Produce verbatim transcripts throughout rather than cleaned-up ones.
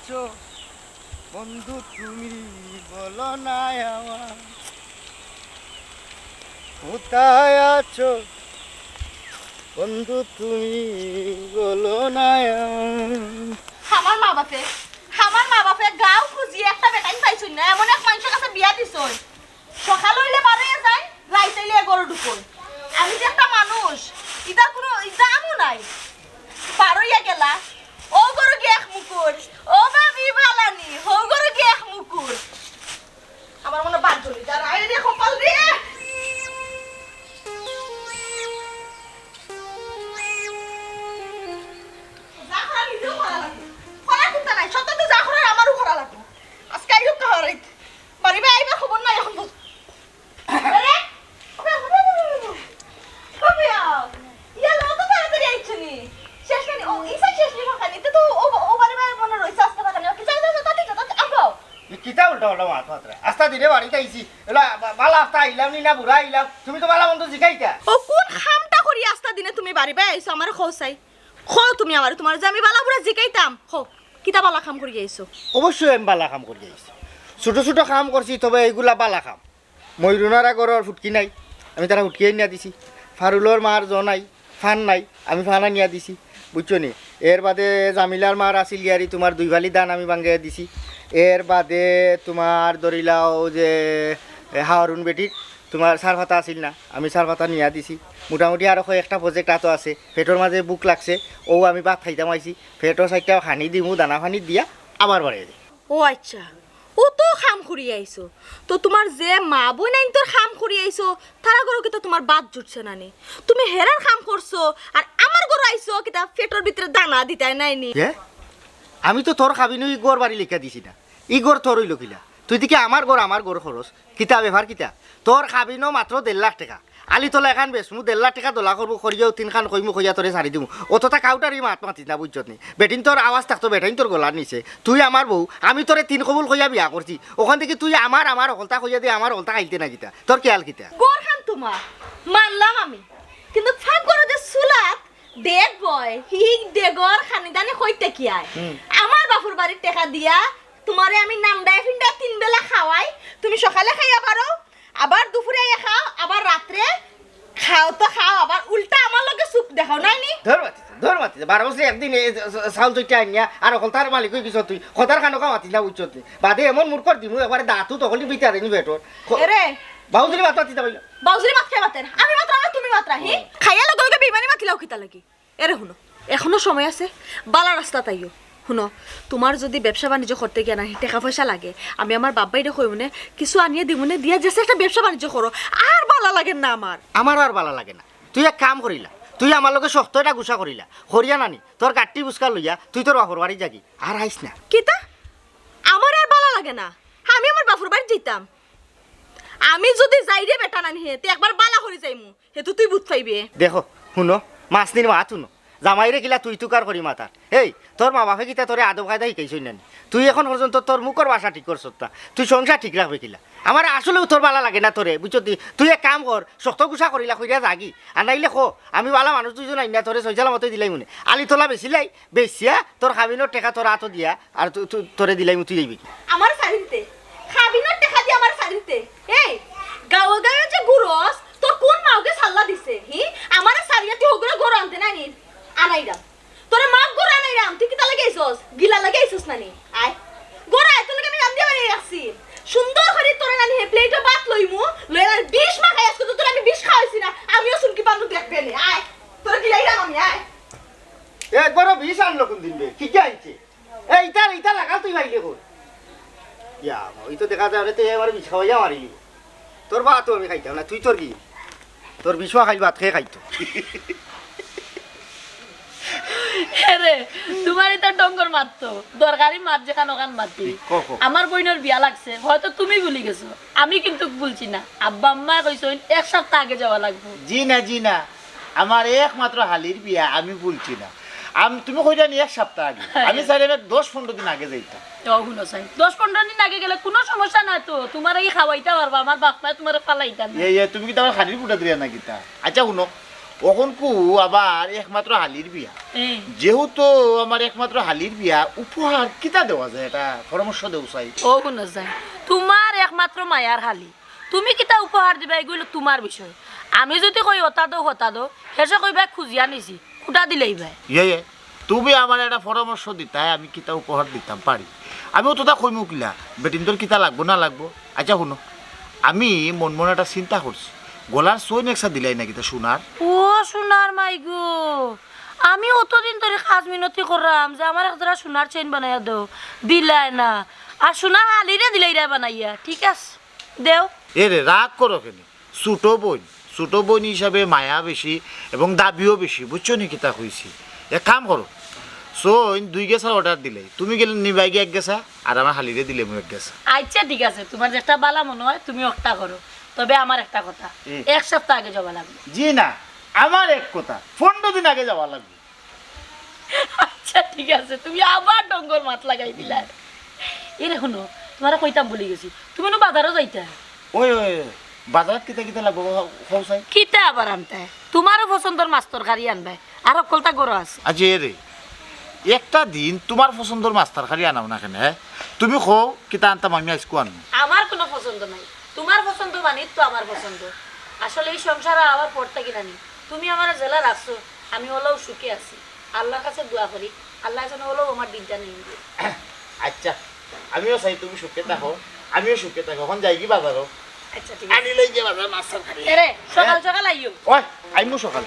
আছো বন্ধু তুমি, বলো না আমায়, কোথায় আছো বন্ধু তুমি, বলো না আমায়। আমার মা বাপে, আমার মা বাপে গাঁও খুঁজিয়া একটা বেটাইন পাইছইন না, এমন এক মানষর কাছে বিয়া দিছইন। সকাল অইলে বারইয়া যায়, রাইত অইলে এ ঘরো ঢুকইন। আমি যে একটা মানুষ, ইতার কুনু দামও নাই। বারইয়া গেলা, অউ ঘরো গিয়া এক মুখ কর, ও ভাবি ভালা নি, হউ ঘরো গিয়া এক মুখ কর। আমার মনে বাদ জ্বলি, যা রায় রে কপাল রে। যা করার নিজেও করা লাগে, করার কুন্তা নাই, সত্য তো যা করার আমারও করা লাগে। আজকে আইও কাহারাইত, বাড়ি বায় আইবার খবর নাই এখন বুঝ। আরে, ও ভাই, ও ভাই, ও ভাই, ও ভাই, ও ভাই, ইয়া, লো তো তাড়াতাড়ি আইছো নি। শেষ খানি, ও, ইসা শেষ নি খানি, তো, তো ও, ও বাড়ি বায় মনে রইছে আজকে থাকানি। ওকে, যাও, যাও, যাও, তাড়াতাড়ি যাও, তাড়াতাড়ি, আগাও। ই কিতা উল্টা পাল্টা মাত মাতরা? আস্তা দিনে বাড়িত আইছি, এলা বা-, বালা আস্তা আইলাম নি না বুড়া আইলাম, তুমি তো বালা মন্দ জিকাইতা। ও কোন কামটা করি আস্তা দিনে তুমি বাড়ি বায় আইছো, আমারে কও চাই। কও তুমি আমারে, তোমারে যে আমি বালা বুড়া জিকাইতাম, কও, কিতা বালা কাম করি আইছো? অবশ্যই আমি বালা কাম করি আইছি, ছোট ছোট কাম করছি, তবে এইগুলা বালা কাম। ময়রুনারা ঘরর ফুটকি নাই, আমি তারা ফুটকি আনিয়া দিছি। ফারুলর মার জ নাই, ফান নাই, আমি ফান আনিয়া দিছি, বুঝছো নি? এর বাদে জামিলার মার আছিল ইয়ারি, তোমার দুই ফালি ধান আমি ভাঙ্গে দিছি। এর বাদে তোমার ধরিলাও যে, এ, হাওরুন বেটির তোমার সার পাতা আছিল না, আমি সার পাতা নিয়া দিছি। মোটামুটি আরো কয়েকটা প্রজেক্ট আতো আছে, পেটর মাঝে ভুক লাগছে, ও আমি ভাত খাইতাম আইছি, পেটর সাইডটা খানি দিমু, দানা পানি দিয়া আবার বাড়িয়ে দিই। ও আচ্ছা, ও তো কাম করি আইছো, তো তোমার যে মা বইন আইন তোর কাম করি আইছো, তারা ঘরো কিতা তোমার বাদ জুটছে না নি? তুমি হেরার কাম করছো, আর আমার ঘরো আইছো কিতা পেটর ভিতরে দানা দিতায় নাই নি? কে? আমি তো তোর কাবিনো ই ঘর বাড়ি লেখা দিছি না, ই ঘর তোর অইলো কিলা? তুই দেখি আমার ঘর, আমার ঘর খরচ, কিতা ব্যাপার কিতা? তোর কাবিনো মাত্র দেড় লাখ টেকা, আলি তোলা এখান বেচমু, দেড় লাখ টেকা দলা করবো, করিয়াও তিন খান কইমু, কইয়া তোরে ছাড়ি দিমু। অতটা কাউটারি মাত মাতিস না, বুঝছত নি? বেটিন তোর আওয়াজ থাকতো, বেটাইন তোর গলার নিচে। তুই আমার বউ, আমি তোরে তিন কবুল কইয়া বিয়া করছি। ওখান থেকে তুই আমার, আমার হকলতা কইয়া দে, আমার হকলতা খাইতে না কিতা? তোর খেয়াল কিতা? ঘরখান তোমার, মানলাম আমি। কিন্তু ফাঁক ঘরো যে চুলাত ডেগ বয়, হি ডেগর খানি দানি কইতে কি আয়? হুম। আমার বাফর বাড়ির টেকা দিয়া তোমারে আমি নান্দায় ফিন্দায় তিন বেলা খাওয়াই, তুমি সকালে খাইয়া পারো, আবার দুপুরে আইয়া খাও, আবার রাত্রে খাও তো খাও, আবার উল্টা আমার লগে চুপ দেখাও, নায় নি? ধর মাতিছে, ধর মাতিছে। বারো বছরে একদিন এই চা-, চা-, চাউল চইটা আনিয়া আর অকল তার মালিক অই গেছত তুই। কথার কানো কা মাতিস না, বুঝছত নি? বাদে এমন মুরকর দিমু, একবারে দাঁতও তখনই বিচারে নি বেটর। খ-, এরে। বাউজুরি মাত মাতিস না কইলাম। বাউজুরি মাত খাই মাতের। আমি মাতরা না, তুমি মাতরা, হি? হুম। খাইয়া লগে লগে বেইমানি মাতিলাও কিতা লাগি? এরে হুনো, এখনো সময় আছে, বালা রাস্তাত আইও। হুনো, তোমার যদি ব্যবসা বাণিজ্য করতে গিয়া না টেকা পয়সা লাগে, আমি আমার বাপ ভাইরে কইমুনে, কিছু আনিয়া দিমুনে, দিয়া যেছে একটা ব্যবসা বাণিজ্য করো, আর বালা লাগে না আমার। আমার আর বালা লাগে না। তুই এক কাম করিলা, তুই আমার লগে শক্ত একটা গুসা করিলা, করিয়া নানি, তোর গাট্টি বুসকা লইয়া তুই তোর বাফর বাড়ি যাগি, আর আইস না। কিতা? আমার আর বালা লাগে না, আমি আমার বাফর বাড়ি যাইতাম। আমি যদি যাই রে বেটা নানি হে, তে একবার বালা করি যাইমু। হে তো তুই বুঝ পাইবে। দেখো, হুনো, মাছনির মাত হুনো। জামাইরে কিলা তুই তুকার করি মাতার। এই, তোর মা বাপে কিতা তোরে আদব কায়দা শিখাইছইন না নি? তুই এখন পর্যন্ত তোর মুখর ভাষা ঠিক করছত না। তুই সংসার ঠিক রাখবে কিলা? আমার আসলেও তোর বালা লাগে না তোরে, বুঝছত নি? তুই এক কাম কর, শক্ত গুসা করিলা কইরা যাগি। আর নাইলে কো, আমি বালা মানুষ দুইজন আইনা তোরে সইজালা মতো দিলাইমুনে। আলি তোলা বেশি লাই, বেশিয়া তোর কাবিনর টেকা তোর আতো দিয়া, আর তু-, তু-, তোরে দিলাইমু, তুই যাইবি কি? আমার সারিনতে, কাবিনর টেকা দিয়া আমার সারিনতে। এই, গাঁও গাঁও যে ঘুরস, তোর কোন মাউকে সাল্লা দিছে, হি? আমারে সারিয়া তুই হগুরে ঘর আনতে না নি? আনাইরাম। তোরে মাফ ঘর আনাইরাম, তুই কিতা লাগি আইছস? গিলা লাগি আইছস না নি? আয়। ঘর আয়, তোর লাগি আমি রান্দিয়া বাড়ি রাখছি। সুন্দর করি তোরে নানি হে প্লেটো ভাত লইমু, লইয়া নানি বিষ মাখাই আজকে তো তোরে আমি বিষ খাওয়াইছি না, আমিও চুমকি পান্ডু দেখবে নে। আয়, তোরে গিলাইরাম আমি, আয়। একবারও বিষ আনলো কোন দিন বে? কি কি আনছে? এ, ইতা, ইতা লাগাল তুই পাইলে কই? ইয়া, ওই তো দেখা যায়, ওরে তো এবারে বিষ খাওয়াইয়া মারিলি। তোর ভাত তো আমি খাইতাম না, তুই তোর কি? তোর বিষ খাই ভাত খেয়ে খাইতো। আরে, তোমার এটা ডঙ্গর মাত তো। দরকারি মাত যেখান ওখান মাতি। কও, কও। আমার বইনর বিয়া লাগছে, হয়তো তুমি ভুলি গেছো। আমি কিন্তু ভুলছি না। আব্বা আম্মায় কইছইন এক সপ্তাহ আগে যাওয়া লাগবো। জি না, জি না। আমার একমাত্র হালির বিয়া, আমি ভুলছি না। আম-, তুমি কইরা নি এক সপ্তাহ আগে। হ্যাঁ। আমি চাইলে আমি দশ পনেরো দিন আগে যাইতাম। তো হুনো চাই, দশ পনেরো দিন আগে গেলে কোনো সমস্যা না তো, তোমার এই খাওয়াইতে পারবা, আমার বাপ মায় তোমারে ফালাইতা না। এ, এ, তুমি কিতা আমার হালির ফুটা দিলে না কিতা? আচ্ছা হুনো, অখনকু আমার একমাত্র হালির বিয়া। এ। যেহেতু আমার একমাত্র হালির বিয়া, উপহার কিতা দেওয়া যায়, এটা পরামর্শ দেও চাই। ও হুনো চাই, তুমার একমাত্র মায়ার হালি, তুমি কিতা উপহার দিবায়, ইগু অইলো তুমার বিষয়। আমি যুদি কই অতা দেও, হতা দেও, হেষে কইবায় খুজিয়া নিছি, কুটা দিলাইবায়। ইয়ে, ইয়ে, তুমি আমারে একটা পরামর্শ দিতায়, আমি কিতা উপহার দিতাম পারি। আমি অততা কইমু কিলা, বেটিন্তর কিতা লাগবো না লাগবো। আইচ্ছা হুনো, আমি মন মনে একটা চিন্তা করছি, গলার চইন একটা দিলাই না কিতা সোনার। ও সোনার মাই গো, আমি অতদিন ধরি কাজ মিনতি কররাম যে আমারে এক জোড়া সোনার চেইন বানাইয়া দেও, দিলায় না। আর সোনার হালিরে দিলাইরায় বানাইয়া, ঠিক আছে, দেও। এরে, রাগ করো কেনে? ছোট বইন, ছোট বইন হিসাবে মায়া বেশি এবং দাবিও বেশি, বুঝছো নি কিতা কইছি? এক কাম করো, চইন দুই গেছার order দিলাই, তুমি গেলে নিবায়গি এক গেছা, আর আমার হালিরে দিলাইমু এক গেছা। আইচ্ছা, ঠিক আছে, তুমার যেটা বালা মনে অয় তুমি অটা করো, তবে আমার একটা কথা, হুম। এক সপ্তাহ আগে যাওয়া লাগবো। জি না, আমার এক কথা, পনরো দিন আগে যাওয়া লাগবো। আইচ্ছা, ঠিক আছে, তুমি আবার ঢংগর মাত লাগাই দিলায়। এরে হুনো, তুমারে কইতাম ভুলি গেছি, তুমি নু বাজারো যাইতায়। ওই, ওই, ওই, বাজারত কিতা কিতা লাগবো, কও, কও চাই। কিতা আবার আনতায়? তুমারও পছন্দর মাছ তরকারি আনবায়, আর হক্কলতা ঘরো আছে। আইচ্ছা, এরে, একটা দিন তুমার পছন্দর মাছ তরকারি আনাও না কেনে, হে? তুমি কও, কিতা আনতাম আমি আইজকু আনমু। আমার কুনু পছন্দ নাই, তুমার পছন্দ মানিত তো আমার পছন্দ। আসলে ই সংসারো আওয়ার পর থাকি নানি, তুমি আমারে যেলা রাখছো, আমি অলাউ সুখে আছি। আল্লার কাছে দোয়া করি, আল্লায় যেন অলাউ আমার দিনটা নেইন। আইচ্ছা, আমিও চাই তুমি সুখে থাকো, আমিও সুখে থাকি। অখন যাইগি বাজারো। আইচ্ছা, ঠিক আছে। আনিলাইগি বাজার মাছ তরকারি। এরে, সকাল হ্যাঁ? সকাল আইও। ওই, আইমু সকাল।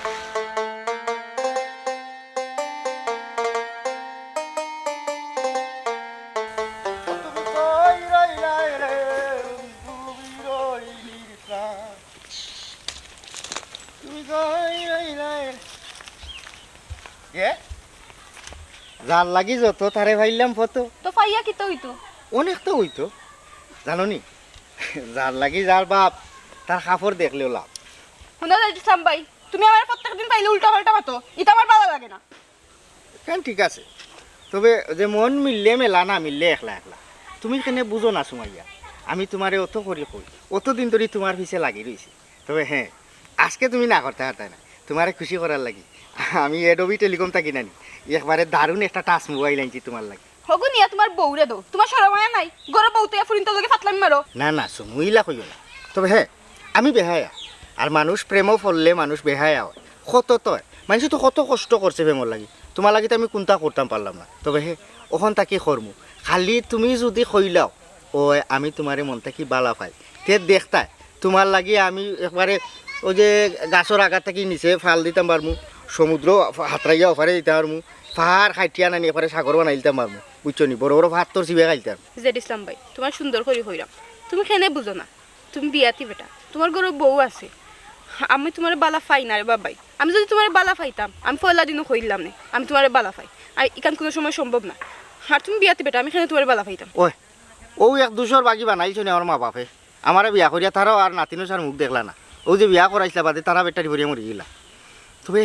তুমি কই রইলায় রে, তুমি রইলি না। তুমি কই রইলায়? এ? যার লাগি যত, তারে পাইলাম ফত। তো পাইয়া কিতা অইতো? অনেক তো অইতো। জানো নি? যার লাগি যার বাপ, তার কাপড় দেখলেও লাভ। হুনো জহির ইসলাম ভাই, তুমি আমারে প্রত্যেক দিন পাইলে উল্টা পাল্টা মাতো, ইতা আমার বালা লাগে না। কেন, ঠিক আছে, তবে যে মন মিললে মেলা, না মিললে একলা একলা। তুমি কেনে বুঝো না সুমাইয়া, আমি তুমারে অত করি কই, অত দিন ধরি তুমার পিছে লাগি রইছি। তবে হ্যাঁ, আজকে তুমি না করতে পারতায় না, তুমারে খুশি করার লাগি। আমি এডোবি টেলিকম থাকি নানি, একবারে দারুণ একটা টাচ মোবাইল আনছি তুমার লাগি। হগু নিয়া তুমার বউরে দেও, তুমার শরম মায়া নাই? ঘরো বউ তো ফুরিন্তর লগে ফাতলামি মারো। না না, সুমু, ইলা কইও না। তবে হ্যাঁ, আমি বেহায়া। আর মানুষ প্রেমো পড়লে মানুষ বেহায়া অয়। কত তো অয়। মানষে তো কত কষ্ট করছে প্রেমর লাগি। তুমার লাগি তো আমি কুন্তা করতাম পারলাম না। তবে হ্যাঁ, অখন থাকি করমু। খালি তুমি যুদি কইলাও, অয় আমি তুমারে মন থাকি বালা পাই, তে দেখতায়, তুমার লাগি আমি একবারে অউ যে গাছর আগার থাকি নিচে ফাল দিতাম পারমু, সমুদ্র হাতরাইয়া ওপারে দিতাম পারমু, পাহাড় কাটিয়া নানি একবারে সাগর বানাই দিতাম পারমু, বুঝছো নি? বড় বড় পাথর চিবাই খাইতাম। জহির ইসলাম ভাই, তুমারে সুন্দর করি কইরাম, তুমি কেনে বুঝো না? তুমি বিয়াতি বেটা, তুমার ঘরো বউ আছে। আমি তুমারে বালা পাই না রে বাবাই। আমি যুদি তুমারে বালা পাইতাম, আমি পয়লা দিনউ কইলাম নে, আমি তুমারে বালা পাই। আর ইখান কুনু সময় সম্ভব না। আর তুমি বিয়াতি বেটা, আমি কেনে তুমারে বালা পাইতাম? ওই, অউ এক দুষর বাগি বানাইছো নি আমার মা বাপে। আমারে বিয়া করিয়া তারাও আর নাতিন ছার মুখ দেখলা না। অউ যে বিয়া করাইছলা বাদে তারা বেটারি পড়িয়া মরি গেলা। তবে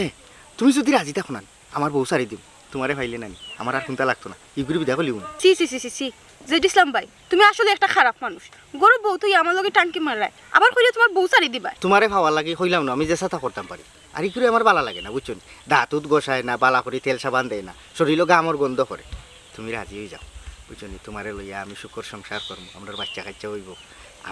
তুমি যুদি রাজি থাকো না, আমার বউ ছাড়ি দিমু। তুমারে পাইলে নানি, আমার আর কুন্তা লাগতো না। ইগুরে বিদায় করিলিমু। ছি, ছি, ছি, ছি, ছি। জহির ইসলাম ভাই, তুমি আসলে একটা খারাপ মানুষ। ঘরো বউ থইয়া আমার লগে টাঙ্কি মাররায়, আবার কইরায় তুমার বউ ছাড়ি দিবায়। তুমারে পাওয়ার লাগি কইলাম না, আমি যেছাতা করতাম পারি। আর ইগুরে আমার বালা লাগে না, বুঝছো নি? দাঁত উত ঘষায় না, বালা করি তেল সাবান দেয় না, শরীলো ঘামর গন্ধ করে। তুমি রাজি অই যাও, বুঝছো নি? তুমারে লইয়া আমি সুখর সংসার করমু, আমরার বাইচ্চা কাইচ্চা অইবো,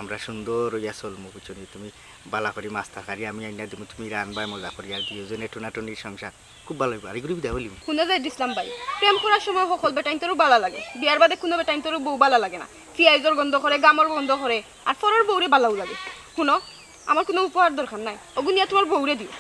আমরা সুন্দর অইয়া চলমু, বুঝছো নি? তুমি বালা করি মাছ তরকারি আমি আইনা দিমু, তুমি রানবায় মজা করি, আর দুইওজনে টুনাটুনির সংসার। খুব বালা অইবো। আর ইগুরে বিদায় করিলিমু। হুনো জহির ইসলাম ভাই, প্রেম করার সময় হকল বেটাইন্তরউ বালা লাগে, বিয়ার বাদে কুনু বেটাইন্তরউ বউ বালা লাগে না। পিয়াইজর গন্ধ করে, ঘামর গন্ধ করে, আর পরর বউরে বালাউ লাগে। হুনো, আমার কুনু উপহার দরকার নাই, অগু নিয়া তুমার বউরে দিও।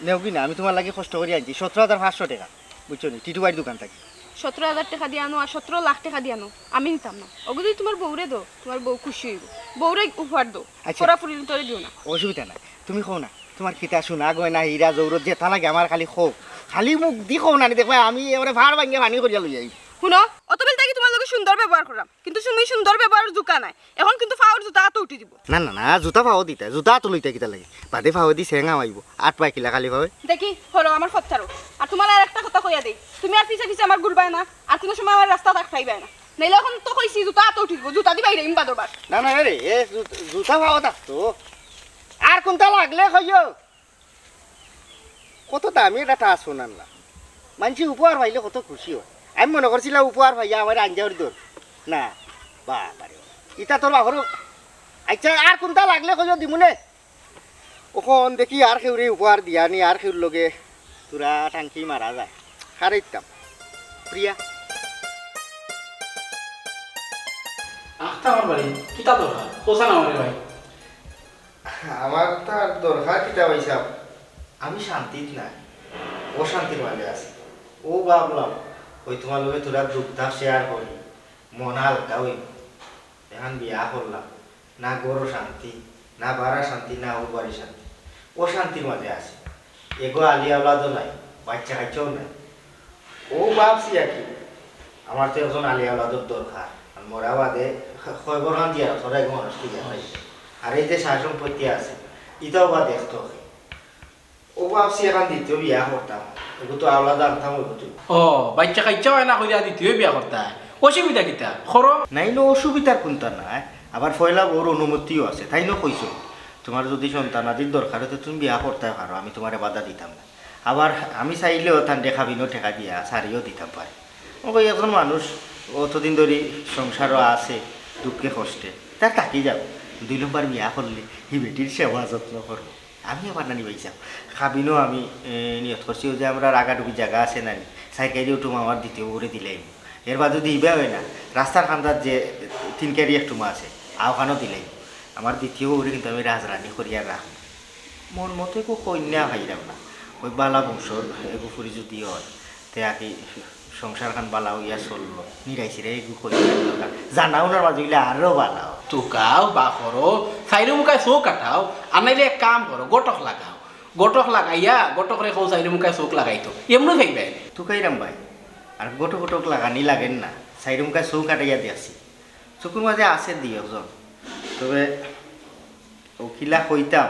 নেওগি না, আমি তুমার লাগি কষ্ট করি আনছি সতরো হাজার পাঁচশো টেকা, বুঝছো নি, টিটু ভাইর দোকান থাকি। সতরো হাজার টেকা দি আনো আর সতরো লাখ টেকা দি আনো, আমি নিতাম না। অগু যুদি তুমার বউরে দেও, তুমার বউ খুশি অইবো। বউরে উপহার দেও, আইচ্ছা। পরর ফুরিন্তরে দিও না। অসুবিধা নাই, তুমি কও না, তুমার কিতা সোনা গয়না, হীরা জহরত যেতা লাগে আমারে খালি কও। খালি মুখদি কও না, দেখবায় আমি এবারে ফাড় ভাঙ্গিয়া পানি করিয়া লই আইমু। হুনো, অতবেল থাকি তুমার লগে সুন্দর ব্যবহার কররাম, কিন্তু তুমি সুন্দর ব্যবহারর জুকা নাই। অখন কিন্তু পাওর জুতা আতো উঠি দিবো। না, না, না, জুতা পাও দিতায়, জুতা আতো লইতায় কিতার লাগি? বাদে পাওদি সেং হামাইবো, আট পায় কিলা খালি পাওয়ে। দেখি, হলো আমার কথা ছাড়ো। আর তুমারে আর একটা কথা কইয়া দেই, তুমি আর পিছে পিছে আমার ঘুরবায় না, আর কুনু সময় আমার রাস্তাত আটকাইবায় না। নাইলে অখন তো কইছি জুতা আতো উঠি দিবো, জুতা দি বাইরাইমু বাদর বার। না, না, এরে, এ জুত-, জুতা পাও থাকতো। আর কুন্তা লাগলে কইও। কত দামি একটা তাজ সোনার না। মানষে উপহার পাইলে কত খুশি অয়। আমি মনো করছিলাম উপহার পাইয়া আমার আঞ্জাউর দর। না, বাবা রে। ইতা তোর বাপর। আচ্ছা, আর কুনটা লাগলে কইও দিমুনে। অখন দেখি আর কেউরে উপহার দিয়া নি, আর কেউর লগে তোরা টাঙ্কি মারা যায়। হারাইতাম। প্রিয়া। আখতা আমার বাড়ি, কিতা দরকার? কোসা না আমার ভাই। আমার তার দরকার কিতা ভাই সাহেব? আমি শান্তিত নাই, অশান্তির মাঝে আছি। ও ভাবলাম, ওই তোমার লগে তোরা দুঃখ তাপ শেয়ার করি, মন হালকা অইব। এখন বিয়া করলাম, না ঘরো শান্তি, না বারা শান্তি, না ও বাড়ি শান্তি, অশান্তির মাঝে আছি। এগো আলি আওলাদও নাই, বাচ্চা কাচ্চাও নাই। ও ভাবছি আর কি, আমার তো একজন আলি আওলাদর দরকার। আর মরা বাদে কয়বরখান দিয়া তোরা এগো মানুষ কি জানাই। আর এই যে সয় সম্পত্তি আছে, ইটাও বা দেখতো কে। ও ভাবছি এখন দ্বিতীয় বিয়া করতাম, এগো তো আওলাদ আনতাম ওই তো। ও, বাচ্চা কাচ্চা অয় না কইরা দ্বিতীয় বিয়া করতা? অসুবিধা কিতা? করো। নাইলে অসুবিধার কুনতা নাই, আবার পয়লা বউর অনুমতিও আছে, তাইনও কইছো, তোমার যদি সন্তানাদির দরকার অয় তো তুমি বিয়া করতায় পারো, আমি তোমারে বাধা দিতাম না। আবার আমি চাইলেও তান দেখা বিনো টেকা দিয়া সারিও দিতাম পারি। ও কই, একজন মানুষ অতদিন ধরি সংসারও আছে, দুঃখে কষ্টে, তার থাকি যাও। দুই নম্বর বিয়া করলে হি বেটির সেবা যত্ন করবো। আমি আবার নানি পাইছাম, কাবিনও আমি, এ, নিয়ত করছি, ওই যে আমরার আগাডুবি জাগা আছে নানি, চাইর কাইরি ওটুম আমার দ্বিতীয় বউরে দিলাইমু। এর বাদে যদি ইবা অয় না, রাস্তার কান্দাত যে তিন কাইরি একটুমা আছে, আওখানও দিলাইমু। আমার দ্বিতীয় বউরে কিন্তু আমি রাজরানী করিয়া রাখমু। মন মতো এগু কইন্যা পাইরাম না, ওই বালা বংশর এগু ফুরি যদি অয়, তে আগে সংসারখান বালা অইয়া চললো, নিরাই সিরাই এগু কইন্যা দরকার। জানা উনার মাঝে অইলে আরো বালা অয়। তুকাও বা করো, চাইরো মুখায় চউখ কাটাও, আর নাইলে এক কাম করো, ঘটক লাগাও। ঘটক লাগাইয়া, ঘটকরে কও চাইরো মুখায় চউখ লাগাইতো, এমনে পাইবায়। তুকাইরাম ভাই, আর ঘটক ঘটক লাগানি লাগের না, চাইরো মুখায় চউখ কাটাইয়া দেখছি। চকুর মাঝে আছে দুই একজন, তবে অউ কিলা কইতাম,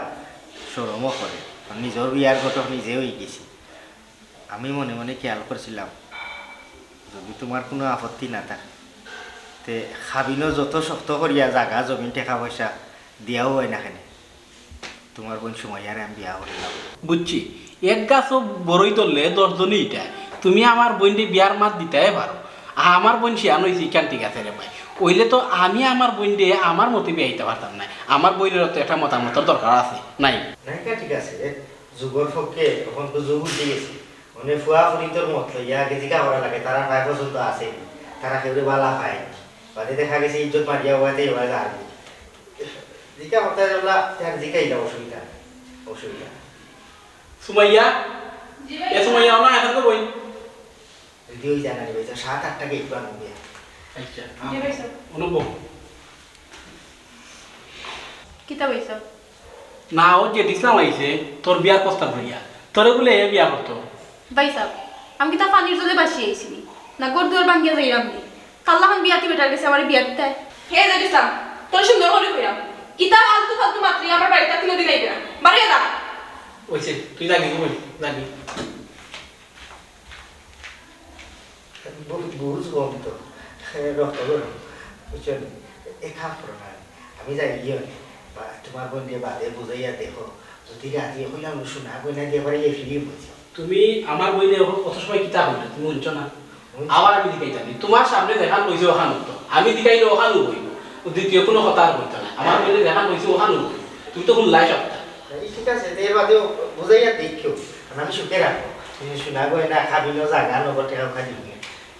শরমও করে। আর নিজর বিয়ার ঘটক নিজে অইগেছি। আমি মনে মনে খেয়াল করছিলাম, যদি তোমার কুনু আপত্তি না থাকে, তে কাবিনও যত শক্ত করিয়া জাগা জমিন টেকা পয়সা দিয়াও অয় না কেনে, তোমার বইন সুমাইয়ারে আমি বিয়া করিলাম। বুঝছি, এক গাছো বড়ই ধরলে দশ জনে ইটায়। তুমি আমার বইনরে বিয়ার মাত দিতায় পারো। আ-, আমার বইন শিয়ান অইছে, ইখান ঠিক আছে রে ভাই। অইলে তো আমি আমার বইনরে আমার মতে বিয়া দিতাম পারতাম নায়। আমার বইনরও তো একটা মতামতর দরকার আছে, নায়? না, ইখান ঠিক আছে। যুগর পক্ষে অখন তো যুগ উঠি গেছে। মানে ফুয়া ফুরিন্তর মত লইয়া আগে জিকা করা লাগে, তারার পায় পছন্দ আছে নি? তারা কেউরে বালা পায় নি? বাদে দেখা গেছে ইজ্জত মারিয়া অইতে অইয়া যার। জিকা করতে যাবলা, তার জিকাইলা অসুবিধা নাই, অসুবিধা নাই। সুমাইয়া? জি ভাই। এ সুমাইয়া, অনো আয় তো বইন। যদি ওই জানা নিবে, তো সাত আটটা গেট পার হবে। আচ্ছা। জি ভাই স্যার। অনুভব। কিতা ভাই স্যার? না, ও যে ইসলাম আইছে, তোর বিয়ার প্রস্তাব লইয়া। তোরে বুলে হে বিয়া করতো। ভাই সাহেব, আমি কিতা পানির জলে ভাসি আইছি নি? না ঘর দুয়ার ভাঙ্গিয়া যাইরাম নি? কাল্লাখান বিয়াতি বেটার গেছে আমারে বিয়া দিতায়। হে জেড ইসলাম, তোর সুন্দর করি কইরাম। ইতা আলতু ফালতু মাতলে আমার বাড়িত আর কুনুদিন আইবে না। বাড়ি যা। অইছে, তুই যাবি, ঘুমাই, যাবি। বু-, বুঝ কম তো। রক্ত গরম। বুঝছো নি? এ কাম করো না। আমি যাই গিয়ে নি। বা-, তোমার বইনরে বাদে বুঝাইয়া দেখো। যদি রাজি কইলাম, শোনা গয়না দিয়া পারিলে ফিরিয়ে বুঝছো। তুমি আমার বইনরে অত সময় কিতা কইলা? তুমি হুনছো না? হুনছি। আবার আমি জিকাইতাম নি। তোমার সামনে যেখান কইছে ওখান উঠতো। আমি জিকাইলে ওখান উঠবো। ও দ্বিতীয় কুনু কথা আর কইতো না। আমার বইনরে যেখান কইছে ওখান উঠবো। তুমি তো হুনলাই সবটা। এই ঠিক আছে, তে এর বাদেও বুঝাইয়া দেখিও। আর আমি সুখে রাখবো। তুমি শোনা গয়না, কাবিনও জাগা, নগদ টেকা উঠা দিবি।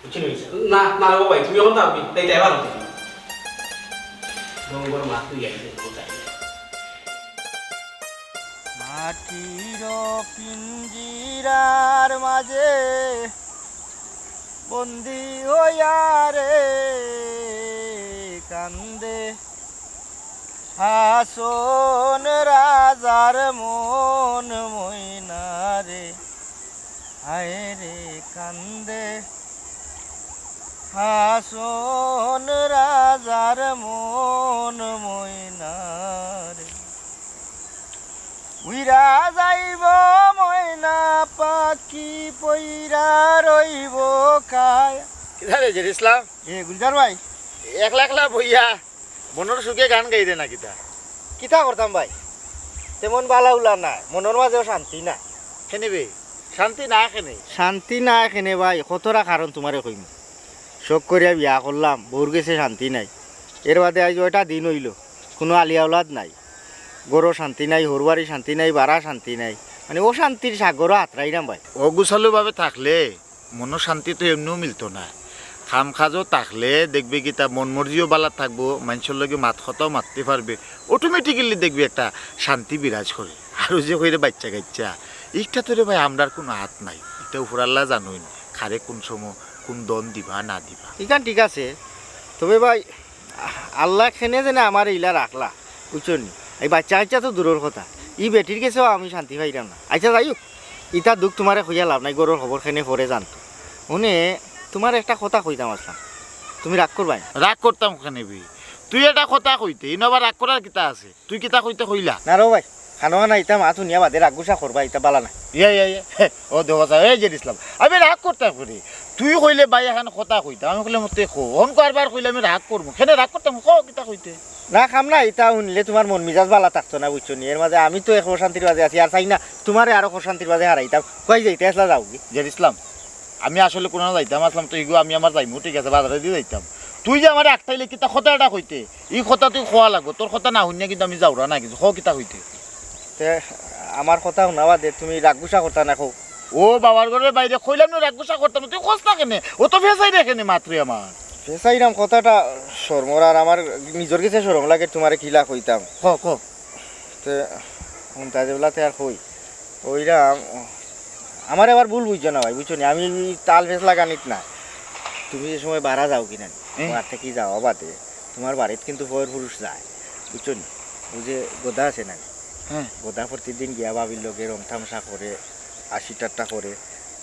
বুঝছো নি? না, না রে ভাই, তুমি অখন যাও কি? তাই তাই ভালো তুমি। ডঙ্গর মাছ তুই আইছে, কোথায়? মাটির পিঞ্জিরার মাঝে বন্দি হইয়া রে কান্দে হাসন রাজার মন ময়না রে, হায় রে কান্দে হাসন রাজার মন ময়না রে। উইরা যাইব ময়না পাখি পইরা রইব কায়া। কিতা রে জেড ইসলাম? এ গুলজার ভাই। একলা একলা বইয়া মনর সুখে গান গাইরে না কিতা? কিতা করতাম ভাই, তেমন বালা উলা নাই, মনর মাঝেও শান্তি নাই। কেনে বে? শান্তি নাই কেনে? শান্তি নাই কেনে ভাই, কতটা কারণ তুমারে কইমু। শখ করিয়া বিয়া করলাম, বউর গেছে শান্তি নাই। এর বাদে আইজ অয়টা দিন অইলো, কুনু আলিয়া আওলাদ নাই, ঘরো শান্তি নাই, হউর বাড়ি শান্তি নাই, বারা শান্তি নাই, মানে অশান্তির সাগরো আতরাইরাম ভাই। অগুছালু ভাবে থাকলে মনো শান্তি তো এমনেও মিলতো নায়। কাম কাজও থাকলে দেখবে কিতা মন মর্জিও বালা থাকবো, মানষর লগে মাত কথাও মাততে পারবে, automatically দেখবে একটা শান্তি বিরাজ করে। আর ওই যে কইরে বাইচ্চা কাইচ্চা, ইটা তো রে ভাই আমরার কুনু আত নাই, ইটা উপর আল্লায় জানইন কারে কুন সময় কুন ধন দিবা না দিবা। ইখান ঠিক আছে, তবে ভাই আল্লায় কেনে যেনে আমারে ইলা রাখলা, বুঝছো নি? এই বাইচ্চা কাইচ্চা তো দূরর কথা, ই বেটির গেছেও আমি শান্তি পাইরাম না। আইচ্ছা যাই হউক, ইতা দুখ তুমারে কইয়া লাভ নাই, ঘরর খবর কেনে পরে জানতো। হুনো, তুমারে একটা কথা কইতাম আছলাম, তুমি রাগ করবায়? রাগ করতাম কেনে বে? তুই একটা কথা কইতে, ইনো আবার রাগ করার কিতা আছে? তুই কিতা কইতে কইলা? না রে ভাই, খানো খানা ইতা মাত হুনিয়া বাদে রাগ গুসা করবা, ইতা বালা না। ইয়া, ইয়া, ইয়া। ও দেখো স্যার, এই যে ইসলাম, আমি রাগ করতাম কেনে? তুই কইলে ভাই এখান কথা কইতাম, আমি কইলাম, "তে কও।" অন কয়বার কইলে আমি রাগ করমু। কেনে রাগ করতাম? কও, কিতা কইতে? না, কাম না, ইতা হুনলে তুমার মন মিজাজ বালা থাকতো না, বুঝছো নি? এর মাঝে আমি তো এক অশান্তির মাঝে আছি, আর চাই না তুমারে আরো অশান্তির মাঝে হারাইতাম। কই যাইতে আছলা, যাওগি? জের ইসলাম, আমি আসলে কুনো যাইতাম আছলাম তো, ইগু আমি আমার যাইমু, ঠিক আছে, বাজারেদি যাইতাম। তুই যে আমারে আটকাইলে কিতা কথা এটা কইতে, ই কথা তুই কওয়া লাগবো, তোর কথা না হুনিয়া কিন্তু আমি যাওরা না কিছু, কও কিতা কইতে। তে আমার কথা হুনা বাদে তুমি রাগ গুসা করতা না, কও। ও বাবার ঘরর বাইরে কইলাম না রাগ গুসা করতাম না, তুই কস না কেনে? ও তো ফেসাই রে কেনে মাত্রই আমার। ফেসাইরাম কথাটা শরমর, আর আমার নিজর গেছে শরম লাগে তুমারে কিলা কইতাম। ক, ক। তে হুনতা যেবলা তে আর কই। ওইরাম, আমারে আবার ভুল বুঝছো না ভাই, বুঝছো নি? আমি ই তাল ফেস লাগানিত না। তুমি যে সময় বারা যাওগি না, হুম। বাড়ি থাকি যাওয়া বাদে, তুমার বাড়িত কিন্তু পর পুরুষ যায়, বুঝছো নি? ওই যে গদা আছে না, হ্যাঁ। গদা প্রতিদিন গিয়া ভাবির লগে রং তামশা করে, হাসি ঠাট্টা করে,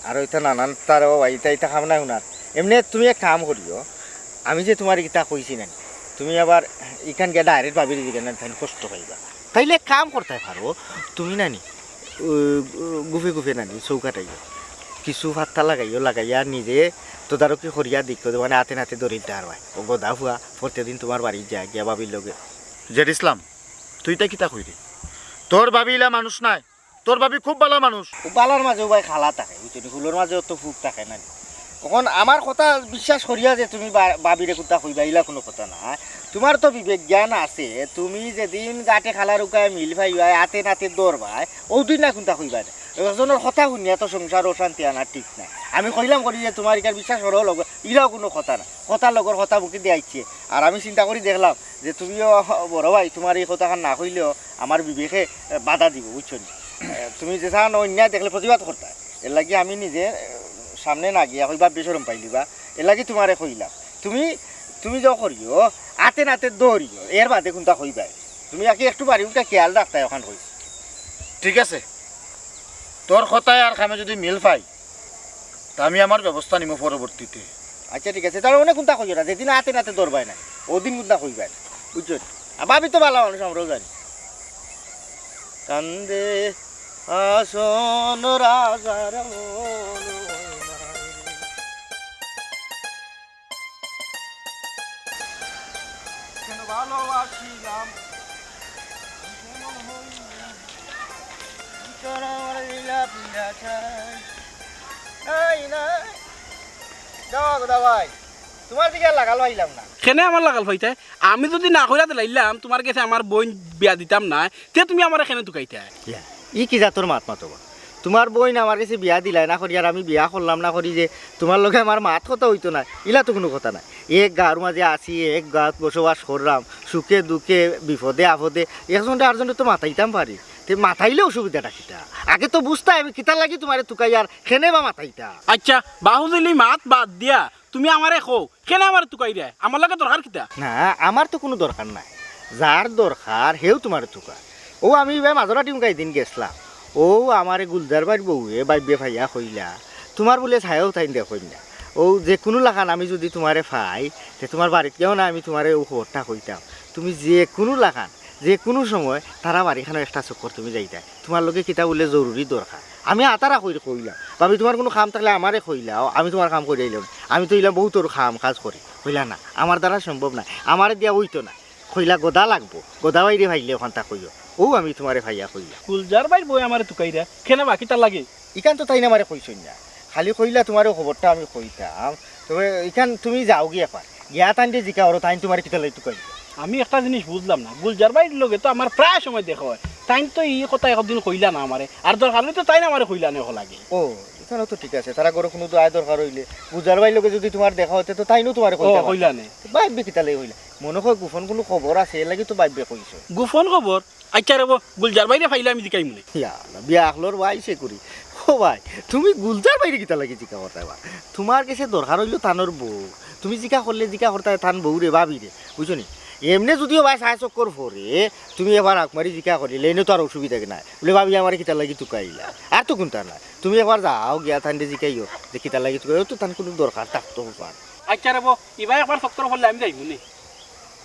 আর ওইটা নানান তার ও ভাই, ইটা, ইটা খাম না হুনার। এমনে তুমি এক কাম করিও, আমি যে তুমারে ইতা কইছি না, তুমি আবার ইখান গিয়া direct ভাবিরে জিগাইও না, তাইন কষ্ট পাইবা। তাইলে এক কাম করতায় পারো, তুমি নানি, উ, উ, গুফে গুফে নানি, চৌকাটাইও। কিছু ফাত্তা লাগাইও, লাগাইয়া নিজে তদারকি করিয়া দেখিও, মানে আতে নাতে ধরিলতায় পারবায়। ও গদা ফুয়া, প্রত্যেকদিন তুমার বাড়িত যায়, গিয়া ভাবির লগে। জের ইসলাম, তুই ইতা কিতা কইরে? তোর ভাবি ইলা মানুষ নায়, তোর ভাবি খুব বালা মানুষ। ও বালার মাঝেও ভাই খালা থাকে, বুঝছো নি? ফুলর মাঝেও তো ফুক থাকে না নি। অখন আমার কথা বিশ্বাস করিয়া যে তুমি বা-, ভাবিরে কুন্তা কইবা, ইলা কুনু কথা না। তুমার তো বিবেক জ্ঞান আছে, তুমি যেদিন গাটে খালার উকায় মিল পাইবায়, আতে নাতে ধরবায়, অউ দিন না কুন্তা কইবায় না। একজনর কথা হুনিয়া তো সংসার অশান্তি আনা ঠিক নায়। আমি কইলাম করি যে তুমার ইখান বিশ্বাস করাও লাগবো, ইলাও কুনু কথা না। কথা লগর কথা মুখে দিয়া আইছে। আর আমি চিন্তা করি দেখলাম যে তুমিও বড় ভাই, তুমার ই কথাখান না কইলেও আমার বিবেকে, এ, বাধা দিব, বুঝছো নি? এ, তুমি যেসান অন্যায় দেখলে প্রতিবাদ করতায়। এর লাগি আমি নিজে, এ, সামনে না গিয়া কইবা বেশরম পাইলিবা। এর লাগি তুমারে কইলাম। তুমি, তুমি যা করিও, আতে নাতে ধরিও, এর বাদে কুন্তা কইবায়। তুমি আগে একটু বাড়ি উঠা খেয়াল রাখতায়, অখান কইছি। ঠিক আছে, তোর কথায় আর কামে যদি মিল পাই, তা আমি আমার ব্যবস্থা নিমু পরবর্তীতে। আচ্ছা, ঠিক আছে, তার মানে কুন্তা কইও না, যেদিন আতে নাতে ধরবায় না, অউ দিন কুন্তা কইবায় না, বুঝছো? আর ভাবি তো বালা মানুষ, আমরাও জানি। কান্দে আসন রাজার মন। কেন ভালোবাসিলাম, কেমন হইল, তোর আমার লীলা পীড়া চাই। এই না, যাও গো, দাও ভাই, তুমার দিকে আর লাগাল পাইলাম না। কেনে আমার লাগাল পাইতায়? আমি যদি না কইরা দিলাইলাম, তুমার গেছে আমার বইন বিয়া দিতাম না, তে তুমি আমারে কেনে তুকাইতায়? ইয়া, ই কি জাতর মাত মাতো বা? তুমার বইন আমার গেছে বিয়া দিলায় না করি, আর আমি বিয়া করলাম না করি যে তুমার লগে আমার মাত কথা অইতো না, ইলা তো কুনু কথা নায়। এক গাঁওর মাঝে আছি, এক গাঁওত বসবাস কররাম, সুখে দুঃখে, বিপদে আপদে, একজনরে আরজনরে তো মাতাইতাম পারি। তে মাতাইলে অসুবিধাটা কিতা? আগে তো বুঝতায় আমি কিতার লাগি তুমারে তুকাই আর কেনে বা মাতাইতাম। আচ্ছা, বাহুজুলি মাত বাদ দিয়া তুমি আমারে কও, কেনে আমারে তুকাইরায়? আমার লগে দরকার কিতা? না, আমার তো কুনু দরকার নাই। যার দরকার, হেউ তুমারে তুকার। অউ আমি ইবায় মাজরাটি মুখা এদিন গেছলাম। অউ আমারে গুলজার ভাইর বউয়ে ভাবিয়ে পাইয়া কইলা, তুমার বুলে ছায়াও তাইন দেখইন না। অউ যে কুনু লাখান আমি যুদি তুমারে পাই, তে তুমার বাড়িত গিয়াও না আমি তুমারে অউ খবরটা কইতাম। তুমি যে কুনু লাখান, যে কুনু সময় তারা বাড়িখানো একটা চক্কর তুমি যাইতায়। তুমার লগে কিতা বুলে জরুরি দরকার। আমি আতারা কইর কইলাম, ভাবি, তুমার কুনু কাম থাকলে আমারে কইলাও, আমি তুমার কাম করি আইলাম। আমি তো ইলাম বউতর কাম কাজ করি। কইলা, "না, আমার দ্বারা সম্ভব নায়, আমারে দিয়া অইতো নায়।" কইলা, "গদা লাগবো, গদা বাইরে পাইলে অখানতা কইও।" অউ আমি তুমারে পাইয়া কইলাম। গুলজার ভাইর বউয়ে আমারে তুকাইরা, কেনে বা, কিতার লাগি? ইখান তো তাইন আমারে কইছইন না, খালি কইলা তুমারে খবরটা আমি কইতাম। তবে ইখান তুমি যাওগি একবার, গিয়া তাইনরে জিকা করো, তাইন তুমারে কিতার লাগি তুকাইলা। আমি একটা জিনিস বুঝলাম না, গুলজার ভাইর লগে তো আমার প্রায় সময় দেখা অয়, তাইন তো ই কথা একদিন কইলা না আমারে, আর দরকার অইলে তো তাইন আমারে কইলা নে অখন লাগে। ও, ইখানও তো ঠিক আছে, তারা ঘরো কুনু দোয়ায় দরকার অইলে, গুলজার ভাইর লগে যুদি তুমার দেখা অয় তে তো তাইনও তুমারে ও, কইতা পারতা। কইলা নে। ভাইবে কিতার লাগি কইলা? মনো কয় গোপন কুনু খবর আছে, এরলাগি তো ভাইবে কইছে। গোপন খবর? আইচ্ছা রেবো, গুলজার ভাইরে পাইলে আমি জিকাইমু নে। ইয়া আল্লাহ, বিয়া আখলর ভাই সে করি। ও ভাই, তুমি গুলজার ভাইরে কিতার লাগি জিকা করতায় বা? তুমার গেছে দরকার অইলো তানর বউ। তুমি জিকা করলে জিকা করতায় তান বউরে, ভাবিরে, বুঝছো নি? এমনে যুদিও ভাই চায় চক্কর পড়ে, তুমি একবার আউক মারি জিকা করিলে, এনে তো আর অসুবিধা নাই। বুলে, "ভাবি, আমারে কিতার লাগি তুকাইলা?" আর তো কুন্তা নাই। তুমি একবার যাও, গিয়া তানরে জিকাইও যে কিতার লাগি তুকাইলা, তো তান কুনু দরকার থাকতো পারে। আইচ্ছা রেবো, ইবায় একবার চক্কর পড়লে আমি যাইমু নে।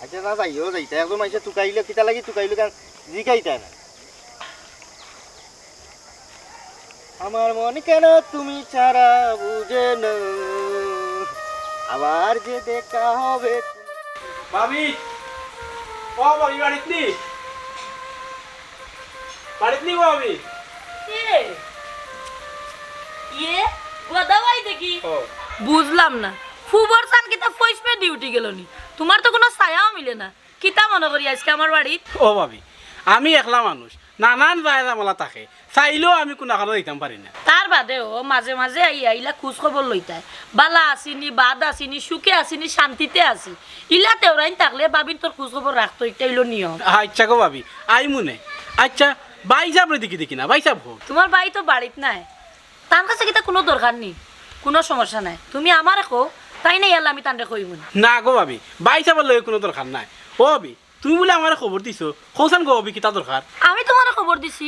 আইচ্ছা, না যাইও, যাইতা। একজন মাইনষে তুকাইলে, কিতার লাগি তুকাইলো, কারণ জিকাইতা না। আমার মন কেন তুমি ছাড়া বুঝে না, আবার যে দেখা হবে। ভাবি, ও ভাবি, বাড়িত নি? বাড়িত নি গো ভাবি? কে? ইয়ে, গদা ভাই দেখি। ও। বুঝলাম না, ফুবর চান কিতা ফইস মে ডিউটি গেল নি? তুমার তো কুনু ছায়াও মিলে না। কিতা মনো করি আইজকে আমার বাড়িত? ও ভাবি, আমি একলা মানুষ, নানান যায় ঝামেলা থাকে, চাইলেও আমি কুনাখানো যাইতাম পারি না। তার বাদেও মাঝে মাঝে আইয়া ইলা খুজ খবর লইতায়, বালা আছিনি, বাদ আছিনি, সুখে আছিনি, শান্তিতে আছি, ইলা তেউরাইন থাকলে ভাবিন্তর খুজ খবর রাখতো, ইটা অইলো নিয়ম। আইচ্ছা গো ভাবি, আইমু নে। আইচ্ছা, ভাইসাবরে দেখি দেখি না, ভাইসাব কই? তুমার ভাই তো বাড়িত নাই, তান কাছে কিতা কুনু দরকার নি? কুনু সমস্যা নাই, তুমি আমারে কও, তাইন আইলে আমি তানরে কইমু নে। না গো ভাবি, ভাইসাবর লগে কুনু দরকার নাই। ও ভাবি, তুমি বুলে আমারে খবর দিছো, কওছাইন গো ভাবি, কিতা দরকার? আমি তুমারে খবর দিছি?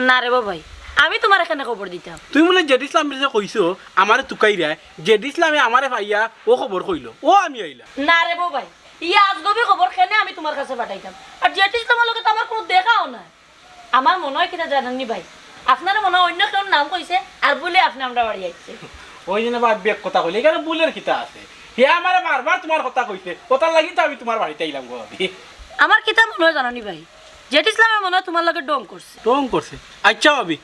না রেবো ভাই, আমি তুমারে কেনে খবর দিতাম? তুমি বুলে জেড ইসলামরে কইছো আমারে তুকাইরায়, জেড ইসলামে আমারে পাইয়া অউ খবর কইলো, অউ আমি আইলাম। না রেবো ভাই, ই আজগবি খবর কেনে আমি তুমার কাছে পাঠাইতাম? আর জেড ইসলামর লগে তো আমার কুনু দেখাও নাই। আমার মনো অয় কিতা জানইন নি ভাই, আপনারে মনো অয় অইন্য কেউর নাম কইছে, আর বুলে আপনে আমরার বাড়ি আইছে। অউ জন্য ভাবি এক কথা কইলে, ইখানো বুলর কিতা আছে? হে আমারে বারবার তুমার কথা কইছে, অতার লাগি তো আমি তুমার বাড়িত আইলাম গো ভাবি। আমার কিতা মনো অয় জানইন নি ভাই, জেড ইসলামে মনো অয় তুমার লগে ঢং করছে। ঢং করছে? আইচ্ছা ভাবি,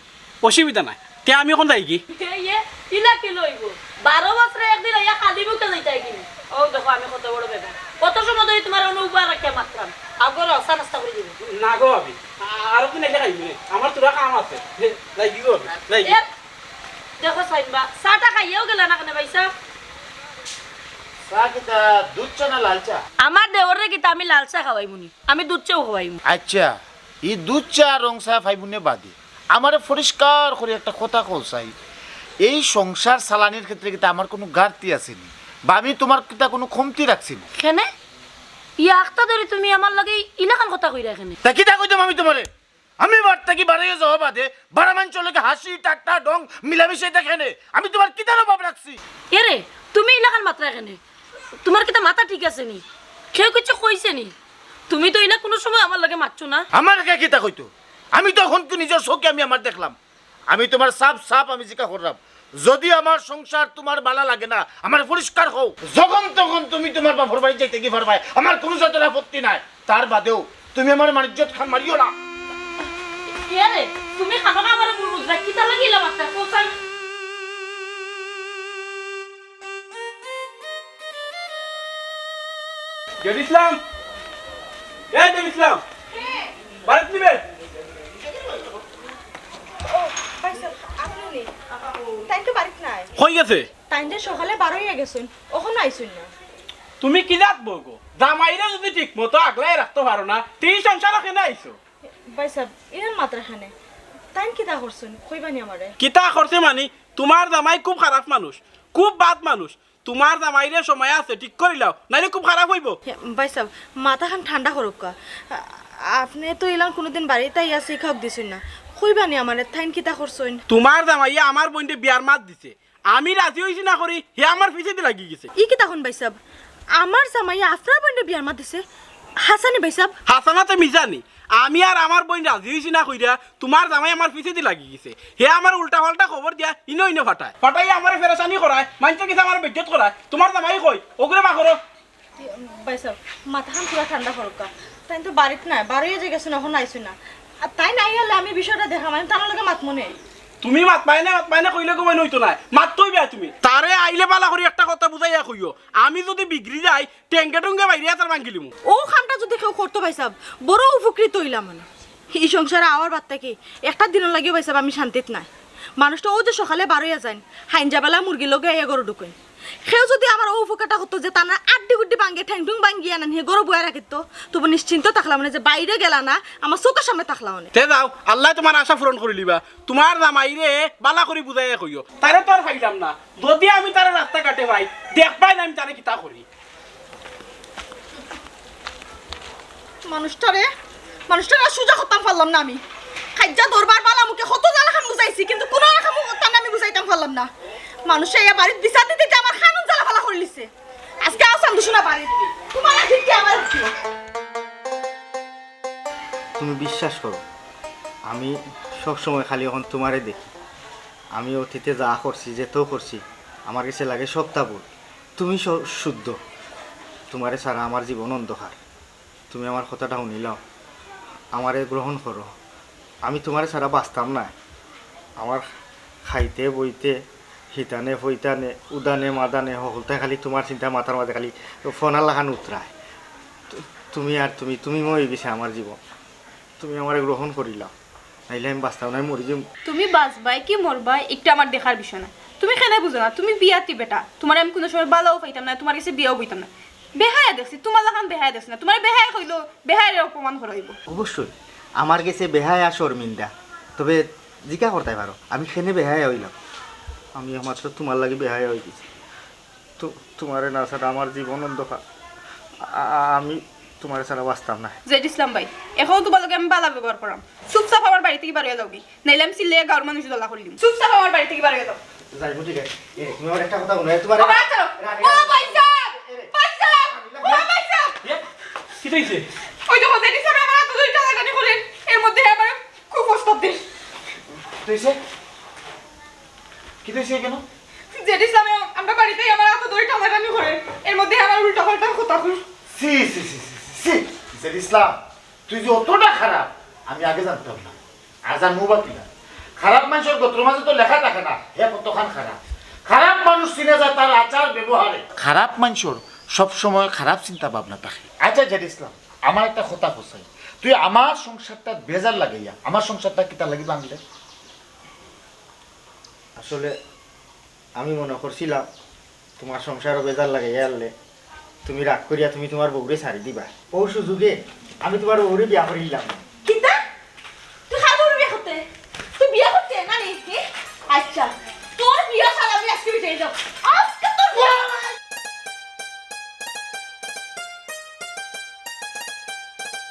অসুবিধা নাই, তে আমি অখন যাইগি। ইয়ে, ইলা কিলা অইবো? বারো বছরে একদিন আইয়া খালি মুখে যাইতায় কিনি? অউ দেখো, আমি কত বড় বেটা, কত সময় ধরি তুমারে অনো উবা রাখিয়া মাতরাম। আও ঘরো, চা নাস্তা করি দিবো। না গো ভাবি, আ-, আরক দিন আইলে খাইমু নে, আমার থুড়া কাম আছে। যাইগি গো ভাবি, যাইগি। এ, দেখো চাইন বা, চাটা খাইয়াও গেলা না কেনে ভাইসাব? চা কিতা দুধ চা না লাল চা? আমার দেওররে কিতা আমি লাল চা খাওয়াইমু নি, আমি দুধ চাউ খাওয়াইমু। আইচ্ছা, ই দুধ চা রং চা পাইমু নে বাদে, আমারে পরিষ্কার করি একটা কথা কও চাই, এই সংসার চালানির ক্ষেত্রে কিতা আমার কুনু ঘাটতি আছে নি? বা আমি তুমার কিতা কুনু কমতি রাখছি নি? কেনে? ই আখতা ধরি তুমি আমার লগে ইলাখান কথা কইরায় কেনে? তা কিতা কইতাম আমি তুমারে? আমি বাড়ি থাকি বারইয়া যাওয়া বাদে বারা মানষর লগে হাসি, ঠাট্টা, ঢং, মিলামিশা ইতা কেনে? আমি তুমার কিতার অভাব রাখছি? এরে, তুমি ইলাখান মাতরায় কেনে? তুমার কিতা মাথা ঠিক আছে নি? কেউ কিচ্ছু কইছে নি? তুমি তো ইলা কুনু সময় আমার লগে মাতছো না। আমারে কে কিতা কইতো? আমি তো অখন কি নিজর চউখে আমি আমার দেখলাম। আমি তুমার সাফ সাফ আমি জিকা কররাম। যুদি আমার সংসার তুমার বালা লাগে না, আমারে পরিষ্কার কও। যখন তখন তুমি তুমার বাপর বাড়িত যাইতাগি পারবায়, আমার কুনু জাতর আপত্তি নাই। তার বাদেও তুমি আমার মান-ইজ্জত খান মারিও না। কিরে, তুমি খানো না আমারে বুঝ বুঝ, কিতা লাগিলা মাতরায়, কও চাই। জেড ইসলাম, এ জেড ইসলাম, বাড়িত নি বে? ও, ভাইসাব, আপনে নি? তাইন তো বাড়িত নাই। কই গেছে? তাইন যে সকালে বারইয়া গেছইন, অখনো আইছইন না। তুমি কিলাত বউগো? জামাইরে যুদি ঠিক মতো আগলাইয়া রাখতো পারো না, তে ই সংসারো কেনে আইছো? ভাইসাব, ইলান মাতরা কেনে? তাইন কিতা করছইন? কইবা নি আমারে? কিতা করছে মানি? তুমার জামাই খুব খারাপ মানুষ, খুব বাদ মানুষ। তুমার জামাইরে সময় আছে, ঠিক করিলাও, নাইলে খুব খারাপ অইবো। হে, ভাইসাব, মাথাখান ঠান্ডা করউক্কা। আ-, আপনে তো ইলান কুনুদিন বাড়িত আইয়া শিখাউক দিছইন না। কইবা নি আমারে, তাইন কিতা করছইন? তুমার জামাইয়ে আমার বইনরে বিয়ার মাত দিছে। আমি রাজি অইছি না করি, হে আমার পিছেদি লাগি গেছে। ই কিতা কইন ভাইসাব? আমার জামাইয়ে আপনার বইনরে বিয়ার মাত দিছে? হাছা নি ভাইসাব? হাছা না তে মিছা নি? আমি আর আমার বইন রাজি অইছি না কইরা, তুমার জামাই আমার পিছেদি লাগি গেছে। হে আমারে উল্টা পাল্টা খবর দিয়া ইনো ইনো ফাটায়। ফাটাইয়া আমারে পেরেশানি করায়, মানষর গেছে আমারে বেইজ্জত করায়। তুমার জামাই কই? অগুরে বার করো। ভাইসাব, মাথাখান পুরা ঠান্ডা করউক্কা। তাইন তো বাড়িত নাই, বারইয়া যে গেছইন, অখনো আইছইন না। আর তাইন আইলে আমি বিষয়টা দেখাম, আমি তান লগে মাতমু নে। তুমি মাতবায় না, মাতবায় না কইলে কমাই নইতো নায়, মাততই বায় তুমি। তারে আইলে বালা করি একটা কথা বুঝাইয়া কইও, আমি যুদি বিগড়ি যাই, টেঙ্গে টুঙ্গে বাইরে তার ভাঙ্গিলিমু। অউ কামটা যুদি কেউ করতো ভাইসাব, বড় উপকৃত অইলাম মানে। ই সংসারে আওয়ার বাদ থাকি একটা দিনর লাগিও ভাইসাব আমি শান্তিত নাই। মানুষটা অউ যে সকালে বারইয়া যাইন, হাইঞ্জা বেলা মুরগির লগে আইয়া ঘরো ঢুকইন। কেউ যুদি আমার অউ উপকারটা করতো যে তার আড্ডি গুড্ডি ভাঙ্গিয়া ঠ্যাং টুং ভাঙ্গিয়া আনইন, হে ঘরো বইয়া রাখিতো, তবু নিশ্চিন্ত থাকলাম মানে যে বাইরে গেলা না, আমার চউখর সামনে থাকলা মানে। তে যাও, আল্লায় তুমার আশা পূরণ করি লিবা। তুমার জামাইরে বালা করি বুঝাইয়া কইও, তারে তো আর পাইলাম না। যুদি আমি তারে রাস্তাঘাটে পাই, দেখবায় না আমি তারে কিতা করি। মানুষটারে, মানুষটারে আর সুজা করতাম পারলাম না আমি। কাইজ্জা দরবার বালা মুখে কত জ্বালাখান বুঝাইছি, কিন্তু কুনু রকম তারে আমি বুঝাইতাম পারলাম না। মানুষে এই বাড়িত বিচার দিতে দিতে আমার কানর জ্বালা ফালা করিলিছে। আজকে আও চান্দু সোনা বাড়িত, তুমার আর ভিক্ষে আমার ভিক্ষে। তুমি বিশ্বাস করো, আমি সব সময় খালি অখন তুমারে দেখি। আমি অতীতে যা করছি, যেতাও করছি, আমার গেছে লাগে সবতা ভুল। তুমি স-, শুদ্ধ। তুমারে ছাড়া আমার জীবন অন্ধকার। তুমি আমার কথাটা হুনিলাও, আমারে গ্রহণ করো। আমি তুমারে ছাড়া বাঁচতাম না। আমার খাইতে বইতে, হিতানে ফইতানে, উদানে মাদানে, হকলতায় খালি তুমার চিন্তা মাথার মাঝে খালি ফনার লাখান উতরায়। তু-, তুমি আর তুমি, তুমি মই অইগেছে আমার জীবন। তুমি আমারে গ্রহণ করিলাও, নাইলে আমি বাঁচতাম না, আমি মরি যাইমু। তুমি বাঁচবায় কি মরবায়, ইটা আমার দেখার বিষয় না। তুমি কেনে বুঝো না? তুমি বিয়াতি বেটা, তুমারে আমি কুনু সময় বালাও পাইতাম না, তুমার গেছে বিয়াও বইতাম না। বেহায়া দেখছি, তুমার লাখান বেহায়া দেখছি না। তুমারে বেহায়া কইলো, বেহায়ারে অপমান করা অইবো। অবশ্যই, আমার গেছে বেহায়া শর্মিন্দা। তবে জিকা করতায় পারো, আমি কেনে বেহায়া অইলাম? আমি একমাত্র তুমার লাগি বেহায়া অইগেছি। তু-, তুমারে না ছাড়া আমার জীবন অন্ধকার। আ-, আ-, আমি তুমারে ছাড়া বাঁচতাম না। জেড ইসলাম ভাই, অখনো তুমার লগে আমি বালা ব্যবহার করাম। চুপচাপ আমার বাড়ি থাকি বারইয়া যাওগি, নাইলে আমি চিল্লাইয়া গাউর মানুষ দলা করিলিমু। চুপচাপ আমার বাড়ি থাকি বারইয়া যাও। যাইমু, ঠিক আছে। এ, তুমি আমার একটা কথা হুনো, এ, তুমারে ও, বাচ্চা, রানী, ও, রানী, ভাইসাব, এ, এ, ভাইসাব, ও, ভাইসাব। এ, কিতা অইছে? ওই দেখো, জেড ইসলামে আমার আতো ধরি টানাটানি করের, এর মধ্যে আবার কুপ্রস্তাব দেয়। কিতা অইছে? কিতা অইছে কেনে? জেড ইসলামে আমরার বাড়িত আইয়া আমার আতো ধরি টানাটানি করের, এর মধ্যে আবার উল্টাপাল্টা কথা কয়। ছি, ছি, ছি, ছি, ছি, ছি। জেড ইসলাম, তুই যে অতটা খারাপ, আমি আগে জানতাম না। আর জানমু বা কিলা? খারাপ মানষর গত্রর মাঝে তো লেখা থাকে না, হে কতখান খারাপ। খারাপ মানুষ চিনা যায় তার আচার ব্যবহারে। খারাপ মানষর সব সময় খারাপ চিন্তা ভাবনা থাকে। আচ্ছা, জেড ইসলাম, আমার একটা কথা কইছাই, তুই আমার সংসারটা বেজার লাগাইয়া, আমার সংসারটা কিতার লাগি ভাঙলে? আসলে আমি মনে করছিলাম, তুমার সংসারো বেজার লাগাইয়া আনলে, তুমি রাগ করিয়া তুমি তুমার বউরে ছাড়ি দিবা। অউ সুযোগে আমি তুমার বউরে বিয়া করিলাম। কিতা? তুই কার বউরে বিয়া করতে? তুই বিয়া করতে না নি? হে? আচ্ছা, তোর বিয়া ছাড়া আমি আজকে বিদায় যাও। আজ